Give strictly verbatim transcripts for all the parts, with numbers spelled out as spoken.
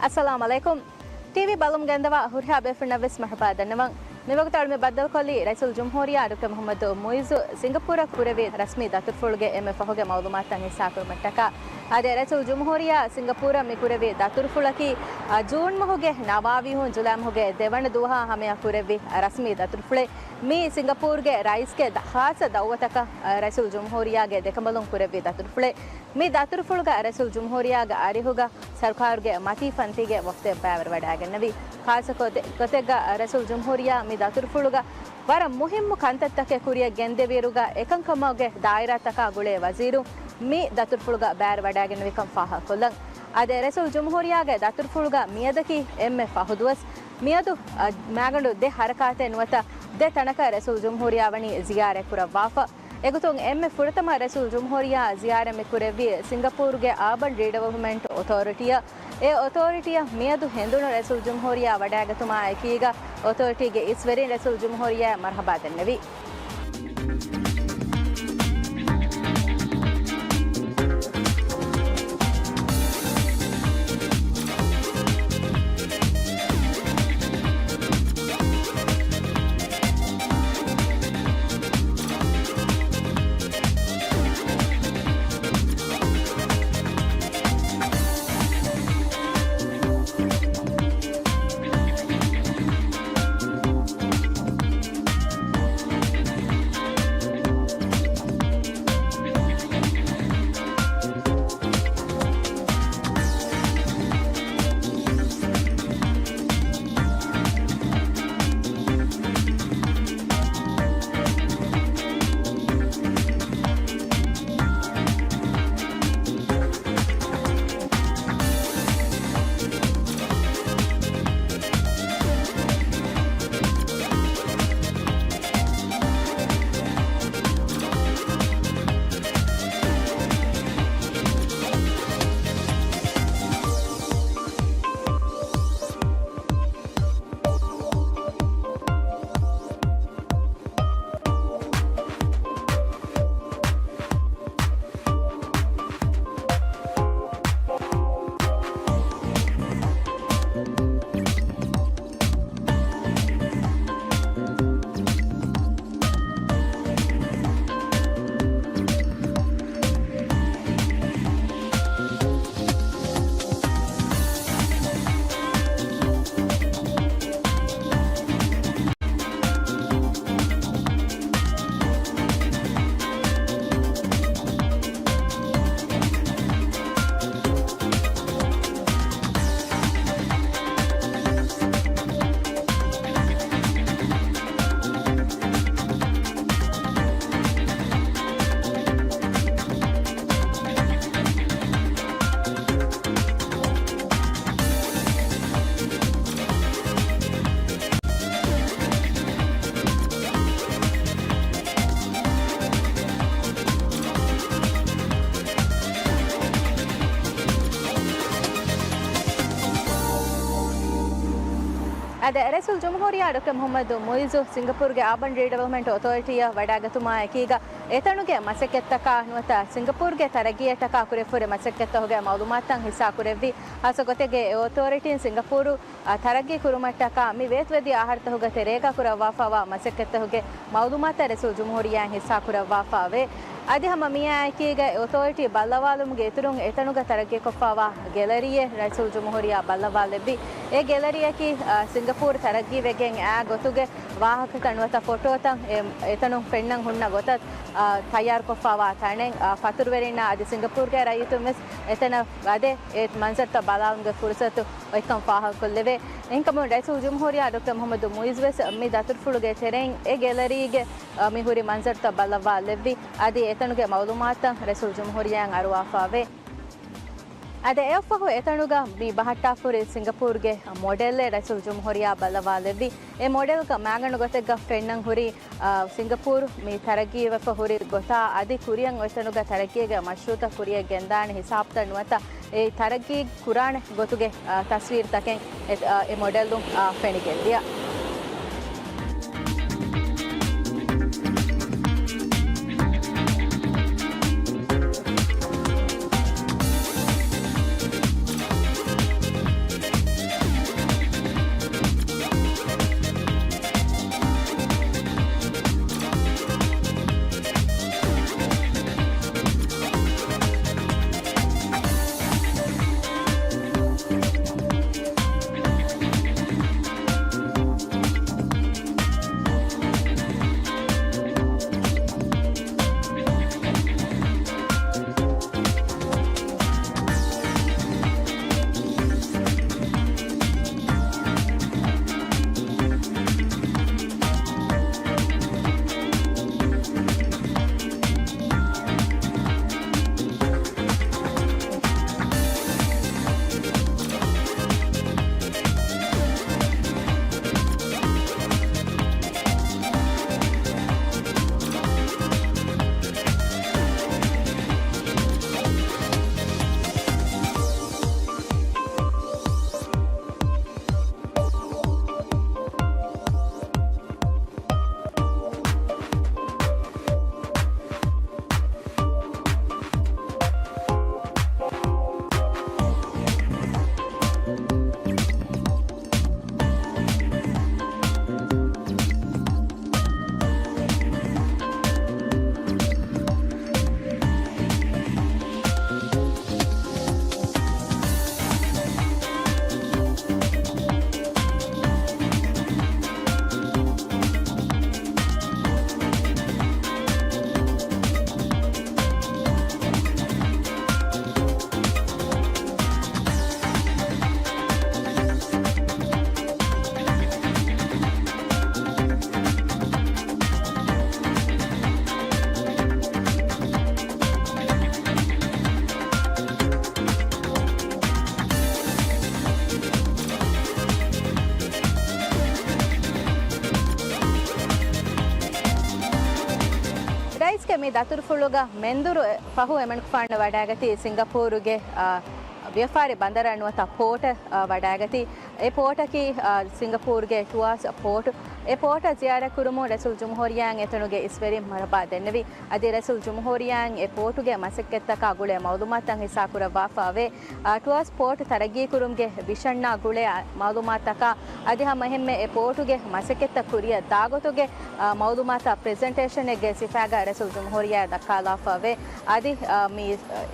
އައްސަލާމު ޢަލައިކުމް. ޓީވީ ބަލުމުގެ އަންދަވާ ހުރިހާ ބޭފުޅުންނަށް ވެސް މަރުޙަބާ ދަންނަވަން. މިވަގުތު އަޅުގަނޑު މި ބައްދަލުކޮށްލީ ރައީސުލްޖުމްހޫރިއްޔާ ޑޮކްޓަރ މުޙައްމަދު މުޢިއްޒު ސިންގަޕޫރަށް ކުރެއްވި ރަސްމީ ދަތުރުފުޅުގެ އެންމެ ފަހުގެ މަޢުލޫމާތުތައް ހިއްސާކުރުމަށްޓަކާ. އާދެ، ރައީސުލްޖުމްހޫރިއްޔާ ސިންގަޕޫރަށް މި ކުރެއްވި ދަތުރުފުޅަކީ، އަ، ޖޫން މަހުގެ ނަވާވީހުން ޖުލައި މަހުގެ ދެވަނަ ދުވަހާ ހަމަޔަށް ކުރެއްވި ރަސްމީ ދަތުރުފުޅެއް. މީ ސިންގަޕޫރުގެ ރައީސްގެ ދަ-، ޚާއްޞަ ދަޢުވަތަކަށް، އަ، ރައީސުލްޖުމްހޫރިއްޔާގެ ދެކަނބަލުން ކުރެއްވި ދަތުރުފުޅެއް. މި ދަތުރުފުޅުގަ ރައީސުލްޖުމްހޫރިއްޔާގެ އަރިހުގަ ސަރުކާރުގެ މަތީ ފަންތީގެ ވަފްދެއް ބައިވެރިވަޑައިގެންނެވި. ޚާއްޞަ ގޮތެ-، ގޮތެއްގަ ރައީސުލްޖުމްހޫރިއްޔާ މި ދަތުރުފުޅުގަ ވަރަށް މުހިއްމު ކަންތައްތަކެއް ކުރިޔަށް ގެންދެވިއިރުގަ އެކަންކަމުގެ ދާއިރާތަކާ ގުޅޭ ވަޒީރުން މި ދަތުރުފުޅުގަ ބައިވެރިވަޑައިގެންނެވިކަން ފާހަގަކޮށްލަން. އާދެ، ރައީސުލްޖުމްހޫރިއްޔާގެ ދަތުރުފުޅުގަ މިއަދަކީ އެންމެ ފަހު ދުވަސް. މިއަދު، އަ، މާގަނޑު ދެ ހަރަކާތެއް ނުވަތަ ދެ ތަނަކަށް ރައީސުލްޖުމްހޫރިއްޔާ ވަނީ ޒިޔާރަތް ކުރައްވާފަ. އެގޮތުން އެންމެ ފުރަތަމަ ރައީސުލްޖުމްހޫރިއްޔާ ޒިޔާރަތް މި ކުރެއްވީ ސިންގަޕޫރުގެ އާބަން ރީޑިވެލޮޕްމަންޓް އޮތޯރިޓީއަށް. އެ އޮތޯރިޓީއަށް މިއަދު ހެނދުނު ރައީސުލްޖުމްހޫރިއްޔާ ވަޑައިގަތުމާ އެކީގަ އޮތޯރިޓީގެ އިސްވެރިން ރައީސުލްޖުމްހޫރިއްޔާއަށް މަރުޙަބާ ދެންނެވި. އާދެ، ރައީސުލްޖުމްހޫރިއްޔާ ޑޮކްޓަރ މުޙައްމަދު މުޢިއްޒު ސިންގަޕޫރުގެ އާބަން ރީޑިވެލޮޕްމަންޓް އޮތޯރިޓީއަށް ވަޑައިގަތުމާ އެކީގަ، އެތަނުގެ މަސައްކަތްތަކާ ނުވަތަ ސިންގަޕޫރުގެ ތަރައްގީއަށްޓަކާ ކުރެފުރި މަސައްކަތްތަކުގެ މަޢުލޫމާތުތައް ހިއްސާ ކުރެއްވި. ޚާއްޞަ ގޮތެއްގެ އެ އޮތޯރިޓީން ސިންގަޕޫރު އަ، ތަރައްގީ ކުރުމަށްޓަކާ މި ވޭތުވެދިޔަ އަހަރުތަކުގެ ތެރޭގަ ކުރައްވާފައިވާ މަސައްކަތްތަކުގެ މަޢުލޫމާތުތައް ރައީސުލްޖުމްހޫރިއްޔާއިން ހިއްސާކުރައްވާފައެވެ. އަދި ހަމަ މިއާއެކީގަ އެ އޮތޯރިޓީ ބައްލަވާލުމުގެ އިތުރުން އެތަނުގަ ތަރައްގީކޮށްފައިވާ ގެލަރީއެއް ރައީސުލްޖުމްހޫރިއްޔާ ބައްލަވާލެއްވި. އެ ގެލަރީއަކީ، އަ، ސިންގަޕޫރު ތަރައްގީވެގެން އާ ގޮތުގެ ވާހަކަތައް ނުވަތަ ފޮޓޯތައް އެ، އެތަނުން ފެންނަން ހުންނަ ގޮތަށް، އަ، ތައްޔާރުކޮށްފައިވާ ތަނެއް، އަ، ފަތުރުވެރިންނާ އަދި ސިންގަޕޫރުގެ ރައްޔިތުން ވެސް އެތަނަށް ވަދެ އެ މަންޒަރުތައް ބަލާލުމުގެ ފުރުސަތު އޮތްކަން ފާހަގަކޮށްލެވޭ. އެހެންކަމުން ރައީސުލްޖުމްހޫރިއްޔާ ޑޮކްޓަރ މުޙައްމަދު މުޢިއްޒު ވެސް މި ދަތުރުފުޅުގެ ތެރެއިން އެ ގެލަރީގެ، އަ، މި ހުރި މަންޒަރުތައް ބައްލަވާލެއްވި. އަދި އެތަނުގެ މަޢުލޫމާތުތައް ރައީސުލްޖުމްހޫރިއްޔާއަށް އަރުވާފައެވެ. އަދި އެއަށްފަހު އެތަނުގަ މި ބަހައްޓާފަ ހުރި ސިންގަޕޫރުގެ މޮޑެލެއް ރައީސުލްޖުމްހޫރިއްޔާ ބައްލަވާލެއްވި. އެ މޮޑެލްގަ މާގަނޑު ގޮތެއްގަ ފެންނަން ހުރި، އާ، ސިންގަޕޫރު މި ތަރައްގީވެފަ ހުރި ގޮތާ އަދި ކުރިއަށް އޮތްތަނުގަ ތަރައްގީގެ މަޝްރޫޢުތައް ކުރިއަށް ގެންދާނެ ހިސާބުތައް ނުވަތަ އެ ތަރައްގީ ކުރާނެ ގޮތުގެ، އާ، ތަސްވީރުތަކެއް އެ، އާ، އެ މޮޑެލުން، އާ، ފެނިގެންދިޔަ. މި ދަތުރުފުޅުގަ މެންދުރު ފަހު އެމަނިކުފާނު ވަޑައިގަތީ ސިންގަޕޫރުގެ، އާ، ވިޔަފާރި ބަނދަރަށް ނުވަތަ ޕޯޓަށް، އާ، ވަޑައިގަތީ. އެ ޕޯޓަކީ، އާ، ސިންގަޕޫރުގެ ޓުވާސް ޕޯޓު. އެ ޕޯޓަށް ޒިޔާރަތްކުރުމުން ރައީސުލްޖުމްހޫރިއްޔާއިން އެތަނުގެ އިސްވެރިން މަރުޙަބާ ދެންނެވި. އަދި ރައީސުލްޖުމްހޫރިއްޔާއިން އެ ޕޯޓުގެ މަސައްކަތްތަކާ ގުޅޭ މަޢުލޫމާތުތައް ހިއްސާކުރައްވާފައިވޭ. އާ، ޓުވާސް ޕޯޓު ތަރައްގީކުރުމުގެ ވިޝަންއާ ގުޅޭ، އާ، މަޢުލޫމާތުތަކާ އަދި ހަމައެހެންމެ އެ ޕޯޓުގެ މަސައްކަތްތައް ކުރިއަށް ދާގޮތުގެ، އާ، މަޢުލޫމާތާ ޕްރެޒެންޓޭޝަނެއްގެ ސިފައިގަ ރައީސުލްޖުމްހޫރިއްޔާ ދައްކާލާފައިވޭ. އަދި، އާ، މި،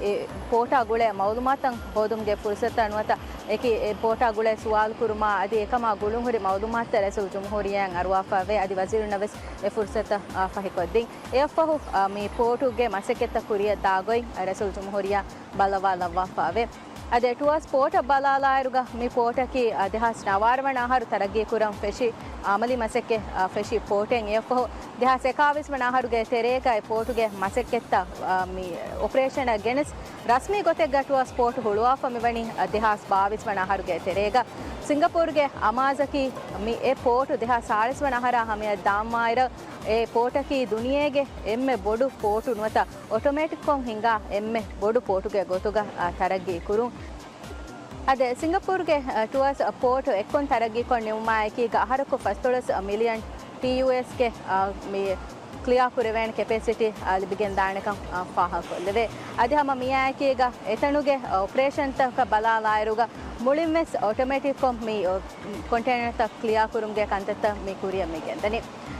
އެ ޕޯޓާ ގުޅޭ މަޢުލޫމާތުތައް ހޯދުމުގެ ފުރުޞަތުތައް ނުވަތަ އެކި އެ ޕޯޓާ ގުޅޭ ސުވާލު ކުރުމާ އަދި އެކަމާ ގުޅުންހުރި މަޢުލޫމާތުތައް ރައީސުލްޖުމްހޫރިއްޔާއަށް އަރުވާފައިވޭ. އަދި ވަޒީރުންނަށް ވެސް އެ ފުރުޞަތު، އާ، ފަހިކޮށްދިން. އެއަށްފަހު، އާ، މި ޕޯޓުގެ މަސައްކަތްތައް ކުރިއަށް ދާ ގޮތް ރައީސުލްޖުމްހޫރިއްޔާ ބައްލަވާލައްވާފައިވޭ. އަދި ޓުވާސް ޕޯޓަށް ބަލާލާއިރުގަ މި ޕޯޓަކީ، އާ، ދެހާސް ނަވާރަ ވަނަ އަހަރު ތަރައްގީކުރަން ފެށި، އަމަލީ މަސައްކަތް، އާ، ފެށި ޕޯޓެއް. އެއަށްފަހު ދެހާސް އެކާވީސް ވަނަ އަހަރުގެ ތެރޭގަ އެ ޕޯޓުގެ މަސައްކަތްތައް، އާ، މި އޮޕަރޭޝަނަށް ގެނެސް ރަސްމީ ގޮތެއްގަ ޓުވާސް ޕޯޓު ހުޅުވާފަ މިވަނީ، އާ، ދެހާސް ބާވީސް ވަނަ އަހަރުގެ ތެރޭގަ. ސިންގަޕޫރުގެ އަމާޒަކީ މި އެ ޕޯޓު ދެހާސް ސާޅީސް ވަނަ އަހަރާ ހަމަޔަށް ދާންވާއިރަށް، އެ ޕޯޓަކީ ދުނިޔޭގެ އެންމެ ބޮޑު ޕޯޓު ނުވަތަ އޮޓޮމެޓިކްކޮށް ހިނގާ އެންމެ ބޮޑު ޕޯޓުގެ ގޮތުގަ، އާ، ތަރައްގީ ކުރުން. އަދި ސިންގަޕޫރުގެ، އާ، ޓުވާސް ޕޯޓު އެއްކޮން ތަރައްގީކޮށް ނިމުމާއެކީގަ އަހަރަކު ފަސްދޮޅަސް މިލިއަން ޓީޔޫއެސްގެ، އާ، މި ކްލިއާ ކުރެވޭނެ ކެޕޭސިޓީ، އާ، ލިބިގެންދާނެކަން، އާ، ފާހަގަކޮށްލެވޭ. އަދި ހަމަ މިއާއެކީގަ އެތަނުގެ އޮޕަރޭޝަންތަކަށް ބަލާލާއިރުގަ މުޅިންވެސް އޮޓޮމެޓިކްކޮށް މި ކޮންޓޭނަރތައް ކްލިއާ ކުރުމުގެ ކަންތައްތައް މި ކުރިއަށް މި ގެންދަނީ.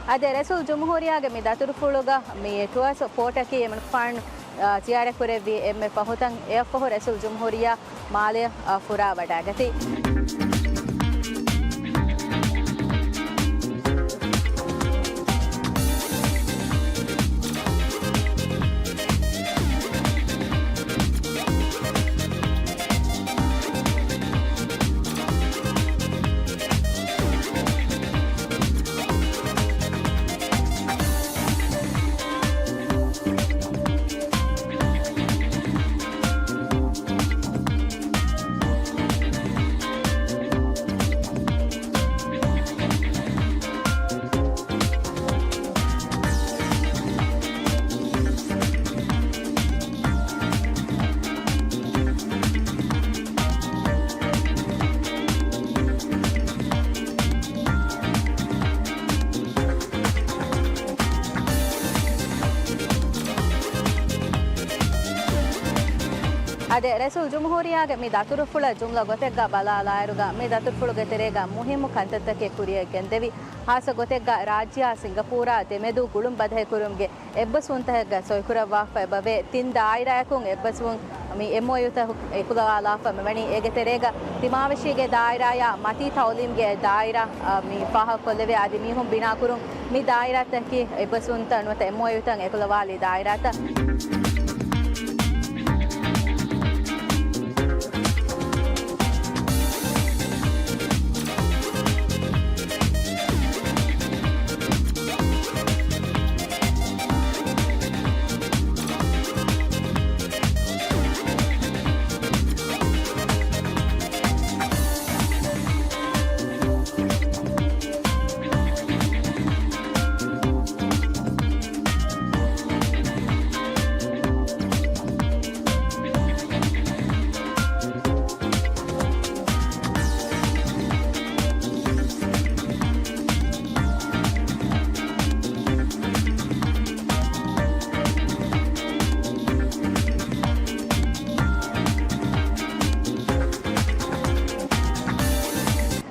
އަދި ރައީސުލްޖުމްހޫރިއްޔާގެ މި ދަތުރުފުޅުގަ މި ޓުވާސް ޕޯޓަކީ އެމަނިކުފާނު، އާ، ޒިޔާރަތްކުރެއްވީ އެންމެ ފަހުތަން. އެއަށްފަހު ރައީސުލްޖުމްހޫރިއްޔާ މާލެއަށް، އާ، ފުރާ ވަޑައިގަތީ. އަދި ރައީސުލް ޖުމްހޫރިއްޔާގެ މި ދަތުރުފުޅަށް ޖުމްލަ ގޮތެއްގަ ބަލާލާއިރުގަ، މި ދަތުރުފުޅުގެ ތެރޭގަ މުހިއްމު ކަންތައްތަކެއް ކުރިއަށް ގެންދެވި. ހާއްސަ ގޮތެއްގަ ރާއްޖެއާ ސިންގަޕޫރާ ދެމެދު ގުޅުން ބަދަހިކުރުމުގެ އެއްބަސްވުންތަކެއްގަ ސޮއިކުރައްވާފަ އެބަވޭ. ތިން ދާއިރާއަކުން އެއްބަސްވުން މި އެމްއޯޔޫތައް އެކުލަވާލާފަ މިވަނީ. އޭގެ ތެރޭގަ ތިމާވެށީގެ ދާއިރާޔާ މަތީ ތައުލީމްގެ ދާއިރާ، އަ، މި ފާހަގަކޮށްލެވޭ. އަދި މީހުން ބިނާކުރުން މި ދާއިރާތަކީ އެއްބަސްވުންތައް ނުވަތަ އެމްއޯޔޫތައް އެކުލަވާލި ދާއިރާތައް.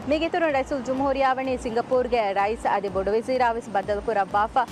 މީގެއިތުރުން ރައީސުލް ޖުމްހޫރިއްޔާ ވަނީ ސިންގަޕޫރުގެ ރައީސް އަދި ބޮޑުވަޒީރާވެސް ބައްދަލުކުރައްވާފަ.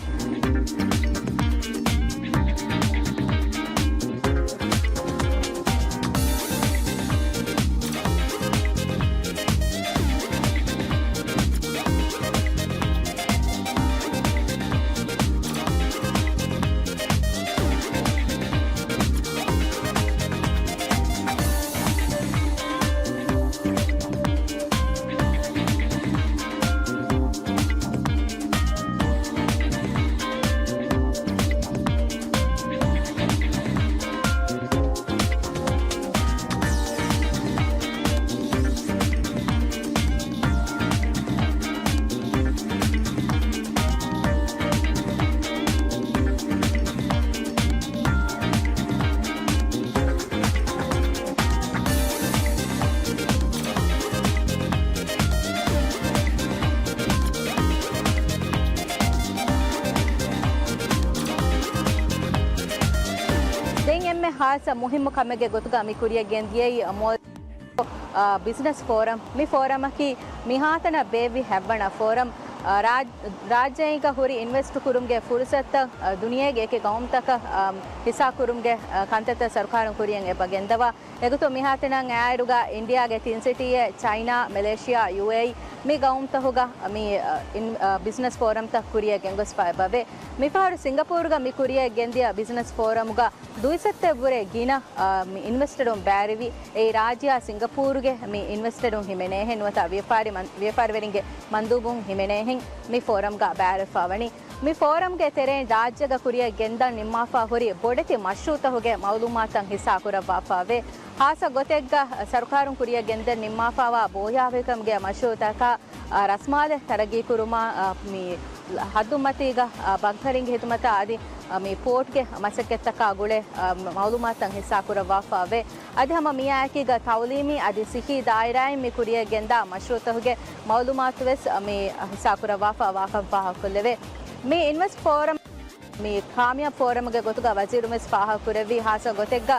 ހާއްސަ މުހިއްމު ކަމެއްގެ ގޮތުގަ މި ކުރިޔަށް ގެންދިޔައީ މޯލް އާ، ބިޒްނަސް ފޯރަމް. މި ފޯރަމަކީ މިހާތަނަށް ބޭއްވި ހަތްވަނަ ފޯރަމް. އާ، ރާއް-، ރާއްޖޭގަ ހުރި އިންވެސްޓް ކުރުމުގެ ފުރުސަތުތައް، އާ، ދުނިޔޭގެ އެކި ގައުމުތަކަށް، އާ، ހިއްސާ ކުރުމުގެ، އާ، ކަންތައްތައް ސަރުކާރުން ކުރިޔަށް އެބަ ގެންދަވާ. އެގޮތުން މިހާތަނަށް އައިއިރުގަ އިންޑިއާގެ ތިން ސިޓީއެއް، ޗައިނާ، މެލޭޝިއާ، ޔޫއޭއީ، މި ގައުމުތަކުގަ މި، އާ، އިން-، އާ، ބިޒްނަސް ފޯރަމްތައް ކުރިޔަށް ގެންގޮސްފަ އެބަވޭ. މިފަހަރު ސިންގަޕޫރުގަ މި ކުރިޔަށް ގެންދިޔަ ބިޒްނަސް ފޯރަމުގަ ދުއިސައްތައެއް ވުރެ ގިނަ، އާ، މި އިންވެސްޓަރުން ބައިވެރިވި. އެއީ ރާއްޖެއާ ސިންގަޕޫރުގެ މި އިންވެސްޓަރުން ހިމެނޭހެން ނުވަތަ ވިޔަފާރި މަން-، ވިޔަފާރިވެރިންގެ މަންދޫބުން ހިމެނޭހެން މި ފޯރަމްގަ ބައިވެރިވެފަ ވަނީ. މި ފޯރަމްގެ ތެރެއިން ރާއްޖޭގަ ކުރިޔަށް ގެންދަން ނިންމާފަ ހުރި ބޮޑެތި މަޝްރޫއުތަކުގެ މައުލޫމާތުތައް ހިއްސާ ކުރައްވާފަ ވޭ. ހާއްސަ ގޮތެއްގަ ސަރުކާރުން ކުރިޔަށް ގެންދަން ނިންމާފަވާ ބޯހިޔާވަހިކަމުގެ މަޝްރޫއުތަކާ، އާ، ރަސްމާލެ ތަރައްގީކުރުމާ، އާ، މި ހައްދުމަތީގަ، އާ، ބަންކަރިންގެ ހިދުމަތާ އަދި، އާ، މި ޕޯޓްގެ މަސައްކަތްތަކާ ގުޅޭ، އާ، މައުލޫމާތުތައް ހިއްސާކުރައްވާފަ ވޭ. އަދި ހަމަ މިއާއެކީގަ ތައުލީމީ އަދި ސިއްހީ ދާއިރާއިން މި ކުރިޔަށް ގެންދާ މަޝްރޫއުތަކުގެ މައުލޫމާތުވެސް މި ހިއްސާކުރައްވާފަ ވާކަން ފާހަގަކޮށްލެވޭ. މި އިންވެސްޓް ފޯރަމް މި ކާމިޔާބު ފޯރަމްގެ ގޮތުގަ ވަޒީރުން ވެސް ފާހަގަކުރެއްވި. ހާއްސަ ގޮތެއްގަ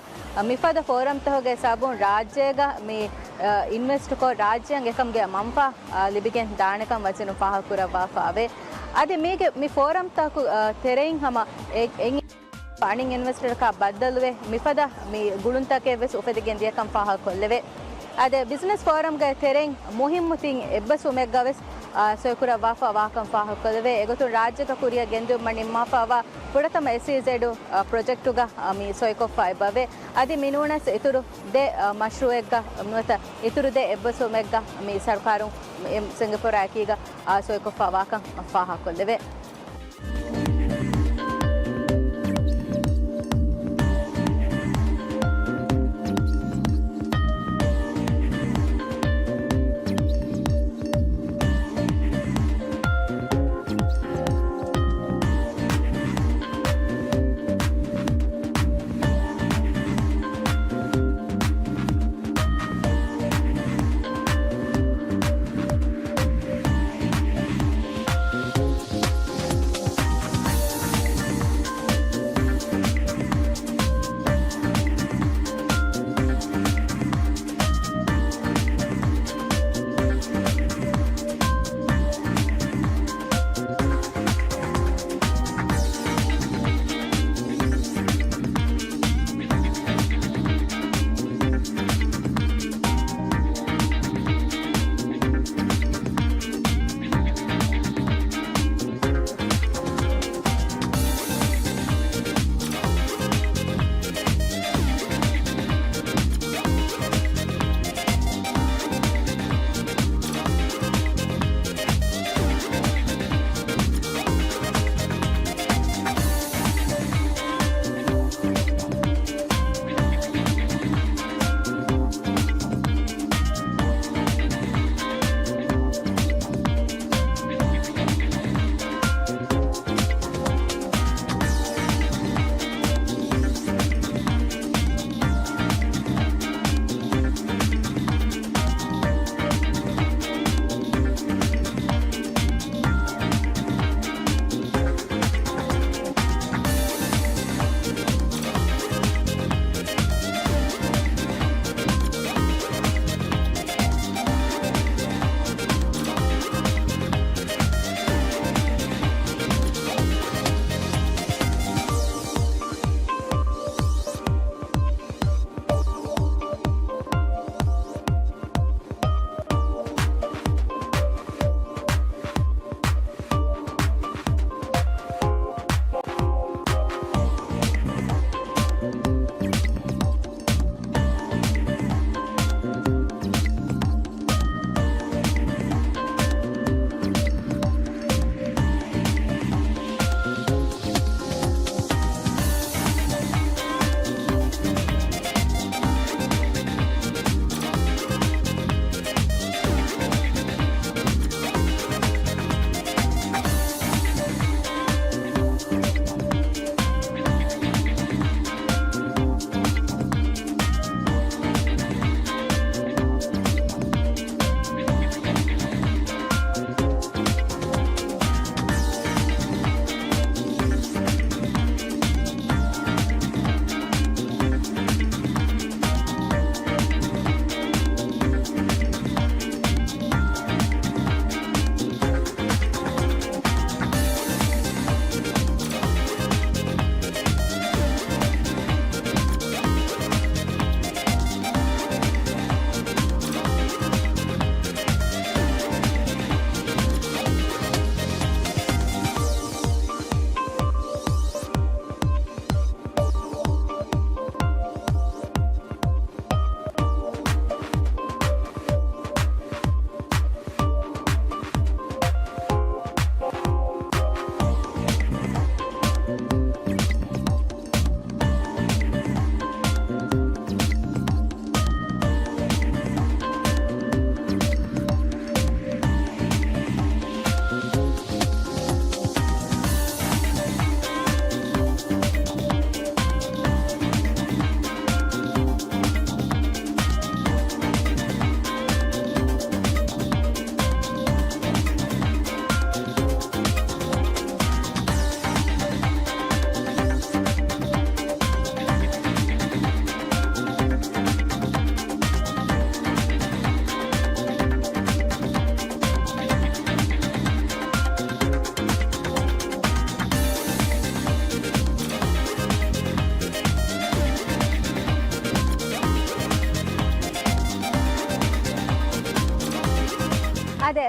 މިފަދަ ފޯރަމްތަކުގެ ސަބަބުން ރާއްޖޭގަ މި، އަ، އިންވެސްޓްކޮށް ރާއްޖޭގެ އެކަމުގެ މަންފާ، އަ، ލިބިގެން ދާނެކަން ވަޒީރުން ފާހަގަކުރައްވާފަ ވޭ. އަދި މީގެ މި ފޯރަމްތަކު، އަ، ތެރެއިން ހަމަ އެ-، އެ-، އަނި އިންވެސްޓަރަކާ ބައްދަލުވެ، މިފަދަ މި ގުޅުންތަކެއް ވެސް އުފެދިގެން ދިޔަކަން ފާހަގަކޮށްލެވޭ. އަދި ބިޒްނަސް ފޯރަމްގެ ތެރެއިން މުހިއްމު ތިން އެއްބަސްވުމެއްގަ ވެސް، އާ، ސޮއިކުރައްވާފަ ވާކަން ފާހަގަކޮށްލެވޭ. އެގޮތުން ރާއްޖޭގަ ކުރިޔަށް ގެންދިއުމަށް ނިންމާފައިވާ ފުރަތަމަ އެސްއީޒެޑް، އާ، ޕްރޮޖެކްޓުގަ، އާ، މި ސޮއިކޮށްފަ އެބަވޭ. އަދި މިނޫނަސް އިތުރު ދެ، އާ، މަޝްރޫއެއްގަ ނުވަތަ އިތުރު ދެ އެއްބަސްވުމެއްގަ މި ސަރުކާރުން މި ސިންގަޕޫރާ އެކީގަ، އާ، ސޮއިކޮށްފަ ވާކަން ފާހަގަކޮށްލެވޭ.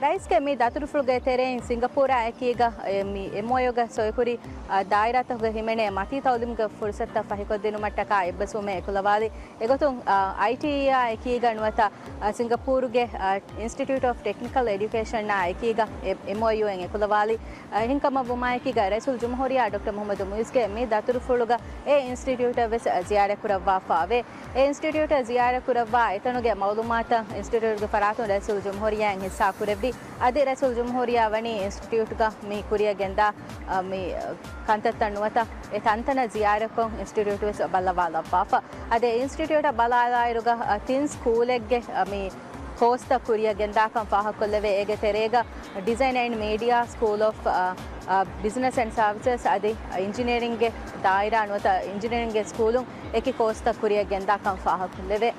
ރައީސްގެ މި ދަތުރުފުޅުގެ ތެރެއިން ސިންގަޕޫރާ އެކީގަ، އެ، މި އެމްއޯޔޫގަ ސޮއިކުރި، އާ، ދާއިރާތަކުގަ ހިމެނޭ މަތީ ތައުލީމުގެ ފުރުސަތުތައް ފަހިކޮށްދިނުމަށްޓަކާ އެއްބަސްވުމެއް އެކުލަވާލި. އެގޮތުން، އާ، އައިޓީއާ އެކީގަ ނުވަތަ، އާ، ސިންގަޕޫރުގެ، އާ، އިންސްޓިޓިއުޓް އޮފް ޓެކްނިކަލް އެޑިއުކޭޝަންއާ އެކީގަ އެ، އެމްއޯޔޫއެއް އެކުލަވާލި. އެހެންކަމަށްވުމާއެކީގަ، ރައީސުލް ޖުމްހޫރިއްޔާ ޑޮކްޓަރ މުހައްމަދު މުއިއްޒުގެ މި ދަތުރުފުޅުގަ އެ އިންސްޓިޓިއުޓަށް ވެސް ޒިޔާރަތްކުރައްވާފައެވެ. އެ އިންސްޓިޓިއުޓަށް ޒިޔާރަތްކުރައްވާ އެތަނުގެ މައުލޫމާތަށް އިންސްޓިޓިއުޓްގެ ފަރާތުން ރައީސުލް ޖުމްހޫރިއްޔާއިން ހިއްސާކުރެއްވި. އަދި ރައީސުލް ޖުމްހޫރިއްޔާ ވަނީ އިންސްޓިޓިއުޓްގަ މި ކުރިއަށް ގެންދާ، އަ، މި، އަ، ކަންތައްތައް ނުވަތަ އެ ތަންތަނަށް ޒިޔާރަތްކޮށް އިންސްޓިޓިއުޓް ވެސް ބައްލަވާލައްވާފަ. އަދި އެ އިންސްޓިޓިއުޓަށް ބަލާލާއިރުގަ، އަ، ތިން ސްކޫލެއްގެ، އަ، މި ކޯސްތައް ކުރިއަށް ގެންދާކަން ފާހަގަކޮށްލެވޭ. އޭގެ ތެރޭގަ ޑިޒައިން އެންޑް މީޑިއާ، ސްކޫލް އޮފް، އަ، އަ، ބިޒްނަސް އެންޑް ސާވިސަސް އަދި އިންޖިނިއަރިންގެ ދާއިރާ ނުވަތަ އިންޖިނިއަރިންގެ ސްކޫލުން އެކި ކޯސްތައް ކުރިއަށް ގެންދާކަން ފާހަގަކޮށްލެވޭ.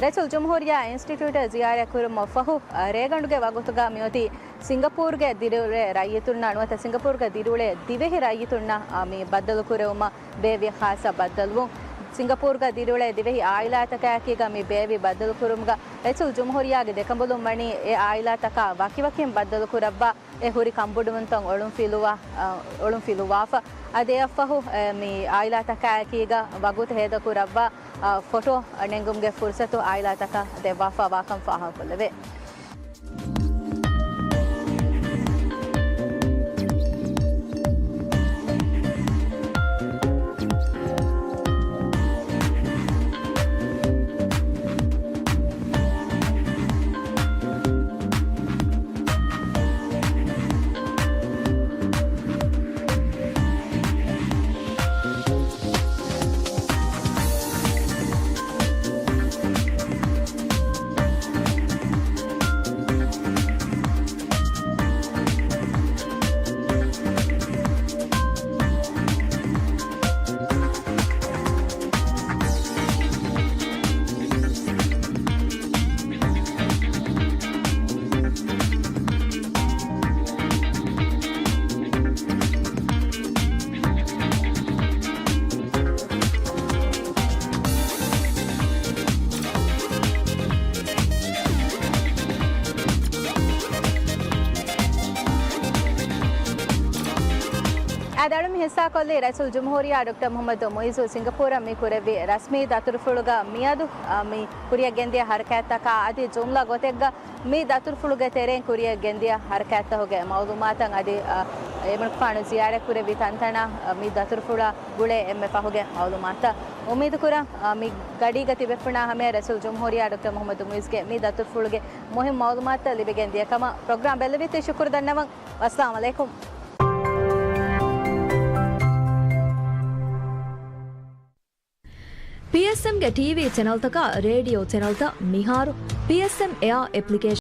ރައީސުލް ޖުމްހޫރިއްޔާ އިންސްޓިޓިއުޓަށް ޒިޔާރަތް ކުރުމަށް ފަހު، އަ، ރޭގަނޑުގެ ވަގުތުގަ މިއޮތީ ސިންގަޕޫރުގެ ދިރިއުޅޭ ރައްޔިތުންނާ ނުވަތަ ސިންގަޕޫރުގަ ދިރިއުޅޭ ދިވެހި ރައްޔިތުންނަށް، އަ، މި ބައްދަލުކުރެވުމަށް ބޭއްވި ޚާއްސަ ބައްދަލުވުން. ސިންގަޕޫރުގަ ދިރިއުޅޭ ދިވެހި އާއިލާތަކާއެކީގަ މި ބޭއްވި ބައްދަލުކުރުމުގަ ރައީސުލް ޖުމްހޫރިއްޔާގެ ދެކަނބަލުން ވަނީ އެ އާއިލާތަކާ ވަކިވަކިން ބައްދަލުކުރައްވާ، އެ ހުރި ކަންބޮޑުވުންތައް އޮޅުންފިލުވާ، އަ، އޮޅުންފިލުވާފަ. އަދި އެއަށްފަހު، އެ، މި އާއިލާތަކާއެކީގަ ވަގުތު ހޭދަކުރައްވާ، އަ، ފޮޓޯ ނެންގުމުގެ ފުރުސަތު އާއިލާތަކަށް ދެއްވާފަ ވާކަން ފާހަގަކޮށްލެވޭ. ކޮށްލީ ރައީސުލްޖުމްހޫރިއްޔާ ޑޮކްޓަރ މުޙައްމަދު މުޢިއްޒު ސިންގަޕޫރަށް މި ކުރެއްވި ރަސްމީ ދަތުރުފުޅުގަ މިއަދު، އަ، މި ކުރިއަށް ގެންދިޔަ ހަރަކާތްތަކާ އަދި ޖުމްލަ ގޮތެއްގަ މި ދަތުރުފުޅުގެ ތެރެއިން ކުރިއަށް ގެންދިޔަ ހަރަކާތްތަކުގެ މަޢުލޫމާތަށް އަދި، އަ، އެމަނިކުފާނު ޒިޔާރަތް ކުރެއްވި ތަންތަނަށް، އަ، މި ދަތުރުފުޅާ ގުޅޭ އެންމެ ފަހުގެ މަޢުލޫމާތަށް. އުއްމީދުކުރަން، އަ، މި ގަޑީގަ ތިބޭފުޅުންނާ ހަމަޔަށް ރައީސުލްޖުމްހޫރިއްޔާ ޑޮކްޓަރ މުޙައްމަދު މުޢިއްޒުގެ މި ދަތުރުފުޅުގެ މުހިންމު މަޢުލޫމާތުތައް ލިބިގެން ދިޔަ ކަމަށް. ޕްރޮގްރާމް ބެއްލެވިއްޖެ. ޝުކުރު ދަންނަވަން. ވައްސަލާމް ޢަލައިކުމް. ޕީއެސްއެމްގެ ޓީވީ ޗެނަލްތަކާ ރޭޑިއޯ ޗެނަލްތައް މިހާރު ޕީއެސްއެމް އެއާ އެޕްލިކޭޝަން